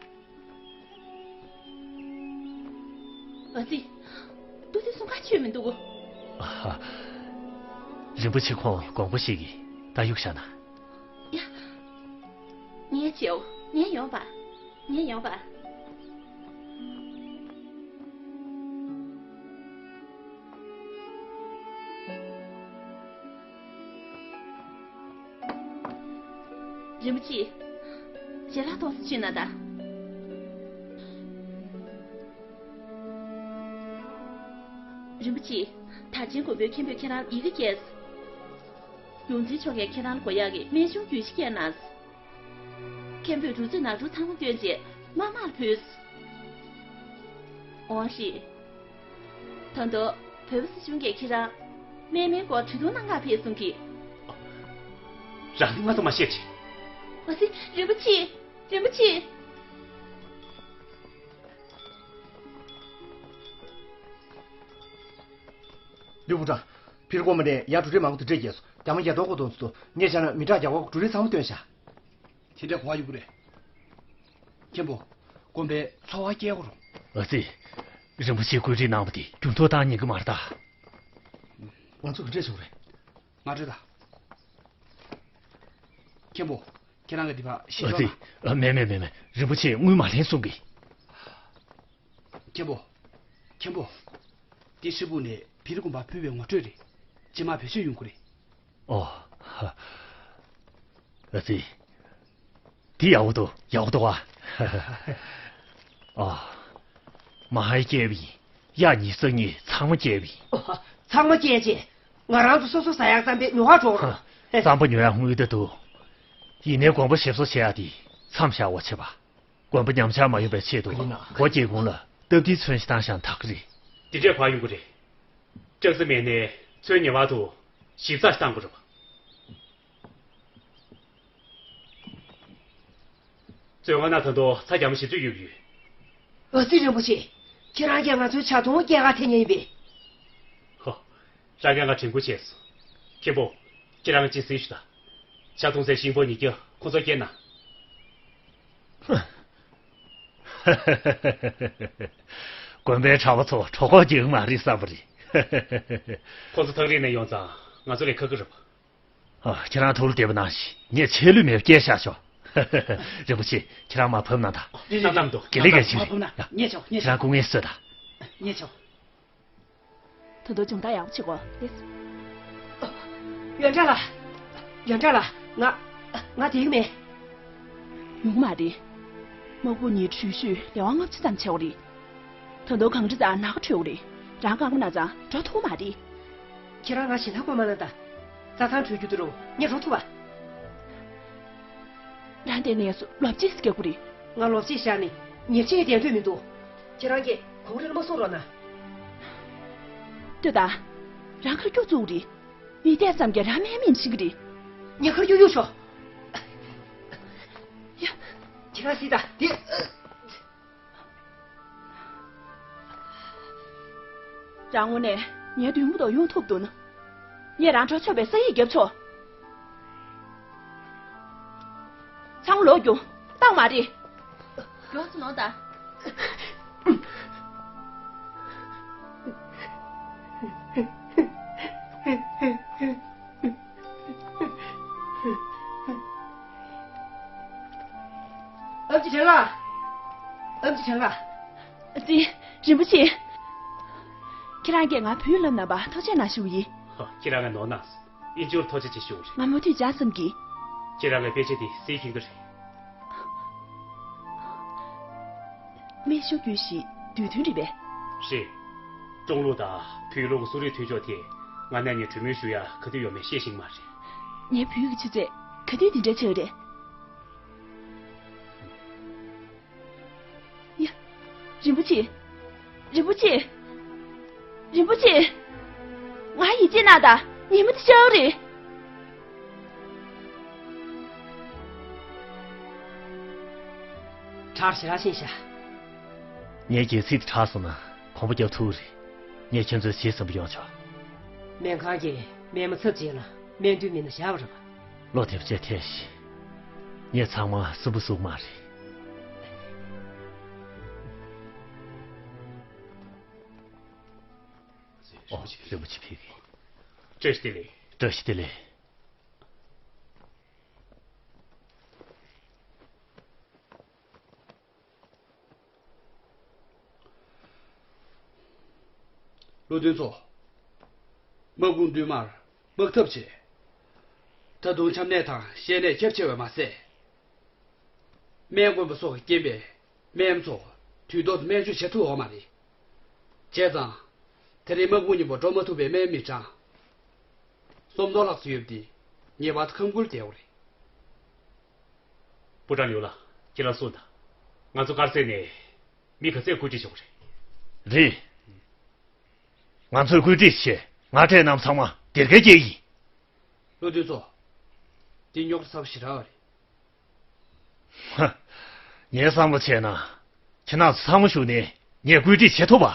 ཨ་ཙི། ཏུ་ཏུ་སུང་ཁ་ཆོད་མི་འདུག་ཨ་ཧ། རིན་པོ་ཆེ་ཁོང་དགོངས་པ་བཞེས་ཀྱི། ད་གཡུག་བཞག་ན། ཡ། ངས་བྱེའོ། ངས་ཡོང་པ། ངས་ཡོང་པ། རིན་པོ་ཆེ། ཞལ་ལག་ཐོགས་སུ་ཕྱིན་ན་ད། རིན་པོ་ཆེ། ད་ཅིང་དགོན་པའི་མཁན་པོས་ཁྱེད་རང་ལ་ཡི་གེ་བསྐྱལ། ཡོངས་འཛིན་མཆོག་གིས་ཁྱེད་རང་ལ་དགོས་ཡག་གི་སྨན་གཞུང་རྒྱུན་ཞིག་བསྐྱལ་གནང་། མཁན་པོས་རུ་མཛོད་ནག་འབྲུ་ཚང་མ་བཏོན་རྗེས་དམག་དམངས་ལ་ཕུལ། འོང་ཞིག་ད་དུང་། བོད་པ་སྲིད་གཞུང་གིས་ཁྱེད་རང་སྨན་མའི་སྐོར་དྲི་རྡུང་གནང་ག་ཕེབས་གསུང་གི། རང་གིས་སྔ་ས་མ་བཤད་ཅིག་ཨ་ཙི། རིན་པོ་ཆེ། རིན་པོ་ཆེ། ལིའུ་ཕུ་ཀྲང་། ཕི་རི་ཀོ་མ་ནས་ཡར་འབྲུ་རིགས་མང་པོ་དེ་འདྲས་བརྒྱབ་སོང་། རྒྱ་མ་བརྒྱ་སྟོང་གོ་དོན་ཚོ་དུ་ངས་བྱས་ན་མི་ཊར་བརྒྱ་གོ་འབྲུ་རིགས་ཚང་མ་བཏོན་ཤག་དེ་འདྲས་གོ་བ་ཡོད་གི་རེད། མཁན་པོ། དགོན་པའི་འཚོ་བ་སྐྱེལ་དགོས་རུང་། ཨ་ཙི། རིན་པོ་ཆེས་བཀོད་སྒྲིག་གནང་བ་དེ་རྒྱུན་ཐོགས་གཏོང་ཉན་གི་མ་རེད་ད། ང་ཚོ་ག་འདྲས་བྱུང་རེད། ང་འགྲོ་ད། མཁན་པོ། ཁྱེད་རང་གི་འདི་ཕར་ཞིག་ཨ་ཙི། ཨ། མེད་མེད་མེད་མེད། རིན་པོ་ཆེས་དངུལ་མ་ལེན་གསུང་གི། མཁན་པོ། མཁན་པོ། འདི་ཧྲིལ་བུ་ནས་བི་རི་ཀུམ་པ་ཕུལ་བའི་ངོ་སྤྲོད་རེད། རྗེས་མ་བེད་སྤྱོད་ཡོང་གི་རེད། ཨོ། ཨ་ཙི། འདི་ཡག་པོ་འདུག་ཡག་པོ་འདུག་ཨ། ཨ། མ་ཧའི་སྐྱེལ་བ་ཡིན། གཡག་གཉིས་གསང་གཉིས་ཚང་མ་སྐྱེལ་བ་ཡིན། ཨོ། ཚང་མ་སྐྱེལ་རྗེས་ང་རང་ཚོ་སོ་སོ་ཟ་ཡག་རྩམ་པའི་ཉོ་གར་འགྲོ་རོགས། ཧ། རྩམ་པ་ཉོ་ཡག་དངུལ་ད་འདུག་ཡིན་ནའི་དགོན་པ་ཞིབ་བཟོ་བྱེད་ཡག་དེ་མཚམས་བཞག་དགོས་བྱས་པ། དགོན་པ་ཉམས་ཆག་མ་ཡོང་པའི་ཆེད་དུ་སྒོ་འབྱེད་གུང་ལ་སྟབས་བདེའི་ཚོན་ཞིག་བཏང་བཞག་ན་དག་གི་རེད། དེ་འདྲས་ཕར་ཡོང་གི་རེད། ལྕགས་རྩི་མེད་ནའི་ཚོན་ངེས་པར་དུ་ཞིབ་ཚགས་ཤིག་བཏང་དགོས་རེད་པ། བཙོན་ཁང་ནང་ད་དུང་ཚྭ་རྒྱ་མ་ཞེ་དྲག་ཡོད་ཡོད། ཨ་ཙི། རིན་པོ་ཆེ། ཁྱེད་རང་གིས་ང་ཚོའི་ཇ་མཐུང་སྐྱེལ་ག་ཐད་མཁན་ཡིན་པས། ཧོ། རང་གིས་ང་དྲན་སྐུལ་བྱས་སོང་། མཁན་པོ། ཁྱེད་རང་གཅིག་གཟིགས་ཤོག་དང་། ཇ་མཐུང་སའི་ཤིང་ཕོར་ཉིས་བརྒྱ་ཁོང་ཚོར་སྐྱེལ་གནང་། དགོན་པའི་གྲྭ་པ་ཚོ་གྲོད་ཁོག་རྒྱགས་མ་རེད་བསམ་པ་རེད། ཁོང་ཚོ་ཐག་རིང་ནས་ཡོང་ཙང་ང་ཚོ་ལས་ཁག་གི་རེད་པ། ཨ། ཁྱེད་རང་ཐུགས་ལ་བདེ་པོ་གནང་ཞིག་ངས་ཆད་ལུས་མེད་པ་སྐྱེལ་བཞག་ཆོག་རིན་པོ་ཆེ། ཁྱེད་རང་མར་བབས་གནང་དང་། རེད་རེད། གནམ་དུ་དགེ་ལེགས་ཡ་ཆེ་རེད། ཡ། ཉེ་ཆོག་ཉེ་ཆོག་ཁྱེད་རང་སྐུ་ངལ་གསོས་དང་། ཉེ་ཆོག་ད་དུང་སྦྱོང་བརྡར་ཡག་པོ་བྱེད་དགོས། ལགས་སོ། ཡོན་ཀྲང་ལགས། ཡོན་ཀྲང་ལགས། ང་། ང་བསྡད་ཀྱི་མེད། ཡོང་གི་མ་རེད། དམག་དཔུང་གཉིས་འགྲུལ་བཞུད་ལེ་དབར་ལྔ་བཅུ་ཙམ་བྱས་པ་རེད། ད་དུང་གངས་རི་རྩར་ནམ་མཁའ་འཕྲོས་པ་རེད། རང་རྐང་པ་ན་ཚ་འགྲོ་ཐུབ་མ་རེད། ཁྱེད་རང་ང་ཞེ་དྲག་དགོས་མ་གནང་ད། རྩྭ་ཐང་བྲོས་རྒྱུ་དེ་རུ་ངས་འགྲོ་ཐུབ་པ། རང་དེ་ནས་སུ་ལོ་ཆེ་སྐྱག་པོ་རེད། ང་ལོ་ཆེ་བཞག་ནས་ཉེར་ཆེ་བསྡད་འདོད་མི་འདུག་ཁྱེད་རང་གིས་གོང་རིལ་མ་གསུང་རོགས་གནང་། ལྟོས་དང་། རང་ཁར་སྐྱུག་བཙུགས་རེད། མི་བསྡད་ཙམ་གྱིས་རང་དམར་མིན་ཤི་གི་རེད། ངས་ཁར་གཡུག་གཡུག་ཤོག་ཡ། ཁྱེད་རང་སྲིད་ད་དེ། རང་དངོས་གནས་ངའི་མདུན་མོ་དུ་ཡོང་ཐུབ་འདུག་ན། ངས་རང་འགྲོ་ཆོག་པའི་ས་ཡིག་བརྒྱབ་ཆོག་ཚང་ལོག་རྒྱུ་རྟགས་མ་རེད། མགྱོགས་སུ་ལོངས་དང་། ཨ་ཅེ་དྲན་ག་ཨ་ཅེ་དྲན་ག་ཙི། རིན་པོ་ཆེ། ཁྱེད་རང་གིས་ང་བུའི་ལམ་ནང་པ་ཐག་བཅད་གནང་ཞུ་ཡིན། ཧ། ཁྱེད་རང་གིས་ནོར་གནང་སོང་། ཨིན་ཇོར་ཐོ་ཅེ་ཅེ་ཞུ་རེད། ང་མུ་མཐུད་ཅག་བསམ་གི། ཁྱེད་རང་གི་དཔེ་ཆ་དེ་སེ་ཁྱིང་གི་རེད། སྨན་ཤོག་རྒྱུ་ཞིག་དུས་མཐུན་རེད་པས། རེད། ཀྲུང་ལུགས་དང་བོད་ལུགས་གསོ་རིག་མཐུན་ཕྱོགས་དེ་ང་རྣམ་གཉིས་གྲོས་མོལ་ཞུ་ཡ་ག་དུས་ཡོང་མིན་ཤེས་ཤིང་མ་རེད། ངའི་བུའི་གི་ཆུ་ཚད་ག་དུས་འདི་འདྲ་ཆགས་རེད། ཡ། རིན་པོ་ཆེ། རིན་པོ་ཆེ། རིན་པོ་ཆེ། ང་ཡིད་ཆེས་གནང་དང་། ཉིན་མོ་དེ་ཤར་རེད། གྲར་ཞེ་དྲག་ཤེས་ཤག་ངའི་སྒལ་ཚིགས་དེ་དྲག་སོང་ན་གོམ་པ་རྒྱབ་ཐུབ་རེད། ངས་ཁྱེད་ཚོའི་ཇེ་བཟང་པོ་ཡོང་ཆོག་སྨན་ཁང་གིས་སྨན་མ་ཚབ་བྱས་ན་སྨན་དུས་མིན་ན་བཞག་པ་རེད་པ། བློ་བདེ་པོ་བྱས་ཐལ་ཞིག་ངས་ཚང་མ་སུན་པོ་བཟུང་མ་རེད། ཨོ། རིན་པོ་ཆེ་ཕེབས་ཀྱི། བཀྲ་ཤིས་བདེ་ལེགས། བཀྲ་ཤིས་བདེ་ལེགས། བློ་མཐུན་ཚོ། དམག་དཔུང་བསྟུད་མར་དམག་འཐབ་བྱེད། ད་དུང་ཆམ་ནད་དང་བཤལ་ནད་ཁྱབ་ཆེ་བས་མ་ཟད། སྨན་དཀོན་པོ་སོགས་ཀྱི་རྐྱེན་པས་སྨན་ཚོ་དུས་ཐོག་ཏུ་སྨན་བཅོས་བྱེད་ཐུབ་ཡོད་མ་རེད། བྱས་ཙང་། དེ་རིང་དམག་དཔུང་མཉམ་པོ་འགྲོ་མ་ཐུབ་པའི་སྨན་མི་གྲངས་སུམ་སྟོང་ལྷག་ཙམ་ཡོད་པ་དེ་ངེས་པར་དུ་ཁམས་ཁུལ་བསྡད་དགོས་རེད། པུ་ཀྲང་ལིའུ་ལགས། ཁྱེད་རང་གསུངས་དང་། ང་ཚོ་དཀར་མཛེས་ནས་མི་ག་ཚད་བཀོད་སྒྲིག་བྱེད་དགོས་རེད། རེད། ང་ཚོས་བཀོད་སྒྲིག་བྱས། ང་གྲས་རྣམས་ཚང་མ་སྡེར་ཁའི་སྐྱེལ་གྱི་ཡིན། བློ་མཐུན་ཚོ། འདི་རྙོག་དྲ་ཚ་པོ་ཞེ་དྲག་རེད། ཧ། ངའི་བསམ་བློ་བྱས་ན། ཁྱེད་རྣམས་ཚང་མ་བཞུགས་ནས་ངས་བཀོད་སྒྲིག་བྱེད་ཐུབ་པ།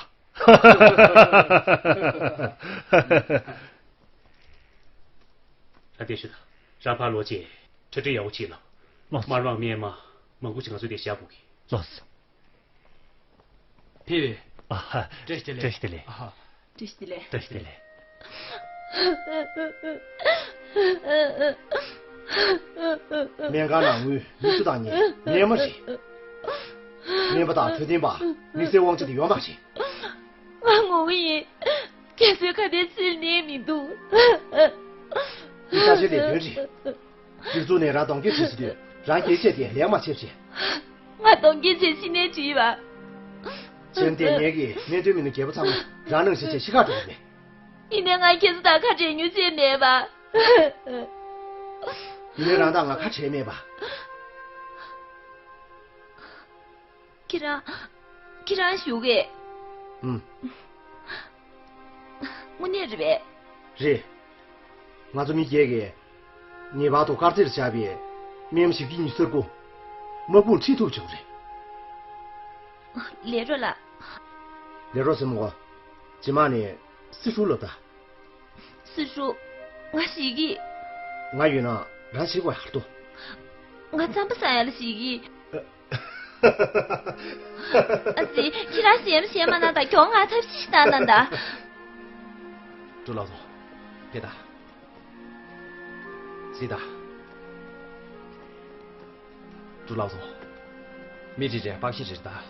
ལྷ་བདེ་ཞུ་དང་། རང་ཕར་ལོག་རྗེས་གྲ་སྒྲིག་ཡག་པོ་བྱེད་ལ། ལགས་སོ། དམར་དམག་སྨྱན་མ་མང་པོ་ཞིག་ང་ཚོ་འདིར་བཞག་དགོས་ཀྱི། ལགས་སོ། ཕེབས་པས། ཨ་ཧ། བཀྲ་ཤིས་བདེ་ལེགས། བཀྲ་ཤིས་བདེ་ལེགས། ཨ་ཧ། བཀྲ་ཤིས་བདེ་ལེགས། བཀྲ་ཤིས་བདེ་ལེགས། སྨན་ཁང་ནང་ངུས་མི་སུ་དང་ཉལ་ཉལ་མ་རེད། སྨན་པ་དང་འཕྲོད་བསྟེན་པ་དམིགས་བསལ་དབང་ཆ་དེ་ཡོད་མ་རེད། ང་ངུ་གི་ཡིན། ཁྱེད་ཚོའི་ཁ་བརྡའི་ཚུལ་ནི་མི་འདུག་འདི་ས་ཆའི་ལས་དོན་རེད། སྒེར་ཚུགས་ནས་རང་གདོང་སྐྱེས་བྱེད་ཟེར་དུས་རང་སྐྱེས་བྱས་ཏེ་ལེགས་མ་བྱས་བྱས། ང་གདོང་སྐྱེས་བྱས་ཕྱི་ནས་བྲིས་པ། བྱས་ཏེ་ངེད་ཀྱིས་སྨན་དོན་མི་སྣ་རྒྱལ་པོ་ཚང་མ་རང་ནང་བཞིན་བྱས་ཤི་ཁ་འགྲོ་གི་མེད། ཡིན་ནའི་ང་ཁྱེད་ཚོ་དང་ཁ་བྲལ་མྱོང་ཚད་མེད་པ། ཡིན་ནའི་རང་དང་ང་ཁ་བྲལ་མེད་པ། ཁྱེད་རང་། ཁྱེད་རང་བཞུགས་གས། ཨུམ། དངོས་གནས་རེད་པས། རེད། ང་ཚོ་མི་བརྒྱད་ཀྱིས་ངེས་པར་དུ་དཀར་མཛེས་ལ་བཞག་པའི་སྨན་བཞི་བརྒྱ་ཉི་ཤུ་རྩ་དགུ་དམག་དཔུང་ཁྲིད་ཐུབ་བྱུང་རེད། ལས་རོགས་ལགས། ལས་རོགས་ཟེར་མོ། རྗེས་མ་ནི་སི་ཧྲུའུ་ལབ་ད། སི་ཧྲུའུ། ང་ཞིག་གིས། ང་ཡོད་ན་རང་བྱེད་དགོས་ཡག་འདུག་ང་རྩམ་པ་ཟ་ཡ་ལ་ཞིག་གིས། ཨ་ཙི། ཁྱེད་རང་ཞེད་མ་ཞེད་མ་གནང་དང་། གྱོང་ང་ཐབས་ཤེས་ཤིག་བཏང་གནང་དང་། ཀྲུའུ་ལགས་སོ། ཕེབས་དང་། གཟིགས་དང་། ཀྲུའུ་ལགས་སོ། མི་རེ་རེར་པགས་ཤི་རེ་རེ་དང་།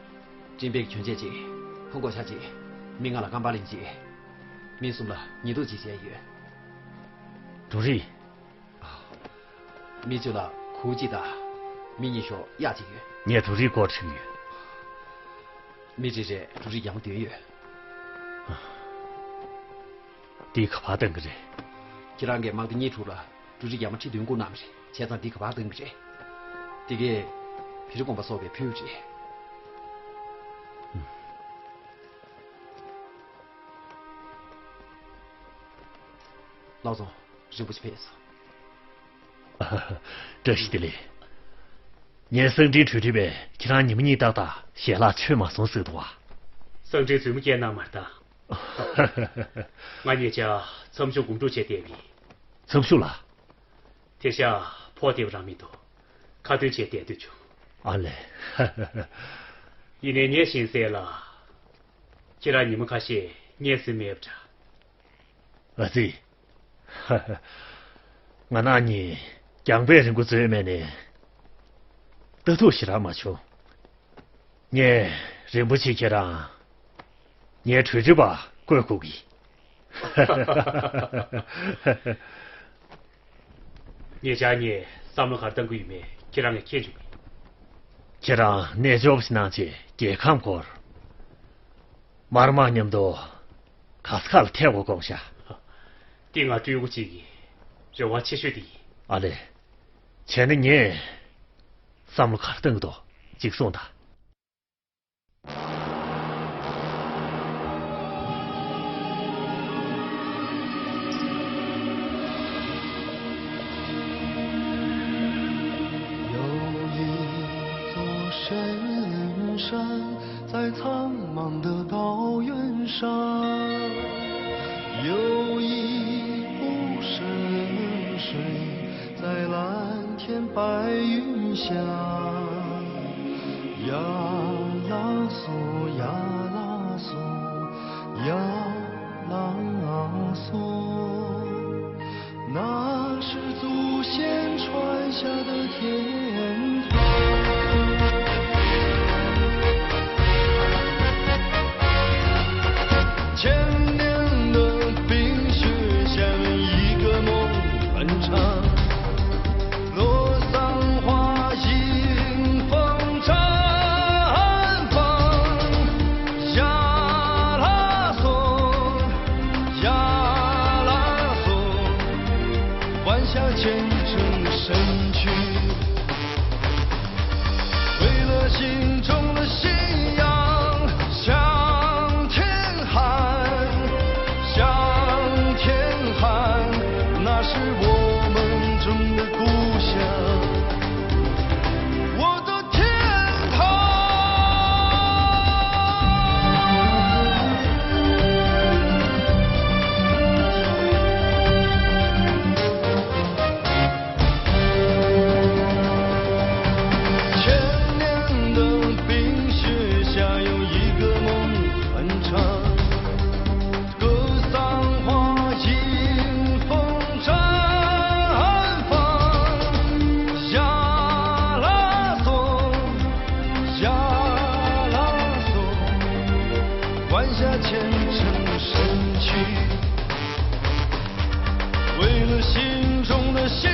སྤྲིན་པའི་གྱོན་ཆས་གཅིག་ཧང་གོ་ཤ་གཅིག་མི་ལྔ་ལ་ཀམ་པར་ལིན་གཅིག་མི་གསུམ་ལ་ཉི་གདུགས་གཅིག་བྱས་ཡོད། འབྲུ་རིགས། མི་བཅུ་ལ་གུར་གཅིག་དང་ མི་གཉིས་ཤོག་གཡག་གཅིག་ཡོད། ངས་འབྲུ་རིགས་སྐོར་དྲིས་ཡོད། མི་རེ་རེས་འབྲུ་རིགས་རྒྱ་མ་བདུན་ཡོད། འདི་ག་པར་བཏང་གི་རེད། ཁྱེད་རང་གིས་མང་སྡེ་གཉིས་དྲུག་ལ་འབྲུ་རིགས་རྒྱ་མ་ཁྲི་བདུན་བསྐུར་གནང་བ་རེད། བྱས་ཙང་འདི་ག་པར་བཏང་གི་རེད། འདི་གས་བེ་རི་དགོན་པ་སོགས་པའི་ཕུལ་བ་རེད། ལགས་སོ། རིན་པོ་ཆེ་ཕེབས་སོང་། བཀྲ་ཤིས་བདེ་ལེགས། ངས་གསང་འཕྲིན་གྲོས་ཁྲིད་པས་ཁྱེད་རང་ཉི་མ་གཉིས་ཏག་ཏག་ཞལ་ལག་མཆོད་མ་སོང་ཟེར་འདུག་བ། གསང་འཕྲིན་རྫུན་མ་བསྐྱལ་གནང་མ་རེད་ད། ང་ཉེ་ཆར་མཚམས་ཞུགས་དགོངས་འགྲོ་བྱས་བསྡད་པ་ཡིན། མཚམས་ཞུགས་ལ། དེང་སང་ཕོགས་བདེ་པོ་རང་མི་འདུག་ཁ་འདོན་བྱས་བསྡད་སྡོད་བྱུང་། ཨ་ལས། ཡིན་ནའི་ངས་ཤེས་གསལ་ལ། ཁྱེད་རང་ཉི་མ་ཁ་ཤས་གཉིད་སད་མེད་པ་འདྲ། ཨ་ཙི། ང་རང་གཉིས་རྒྱང་པའི་རི་མགོ་འཛུལ་མེད་ནས། ལྟ་ཐུབ་ཞེ་དྲག་མ་བྱུང་། ངས་རིན་པོ་ཆེ་ཁྱེད་རང་ངའི་གྲོས་ཁྲིད་པ་བསྐོ་དགོས་ཀྱི། ཉེ་ཆར་ངས་བསམ་བློ་ག་རེ་བཏང་གི་ཡོད་མེད་ཁྱེད་རང་གིས་མཁྱེན་བྱུང་གི། ཁྱེད་རང་རྣལ་འབྱོར་པ་ཞིག་གནང་བྱས་རྒྱལ་ཁམས་སྐོར། དམར་དམག་མཉམ་དུ་ག་ས་ག་ལ་ཐེབས་དགོས་དགོངས་ཤག་འདི་ང་སྤྲུལ་སྐུ་གཅིག་གི་རེ་བ་ཆེ་ཤོས་དེ་ཡིན། ཨ་ལས། བྱས་ན་ངས་བསམ་བློ་ག་རེ་བཏང་གི་འདུག་གཅིག་གསུངས་དང་། 有一座神山在苍茫的高原上，有一湖深水在蓝天白云下。呀啦嗦，呀啦嗦，呀啦嗦。 那是祖先传下的天堂。千年的冰雪下面，一个梦很长。 洛桑花迎风绽放，呀啦嗦，呀啦嗦，弯下虔诚的身躯，为了心中的信仰向天 喊，向天喊，那是我们种的故乡，我的天堂。 千年的冰雪下，有一个梦很长。格桑花迎风绽放，呀啦嗦，呀啦嗦，弯下虔诚的身躯。 为了心中的信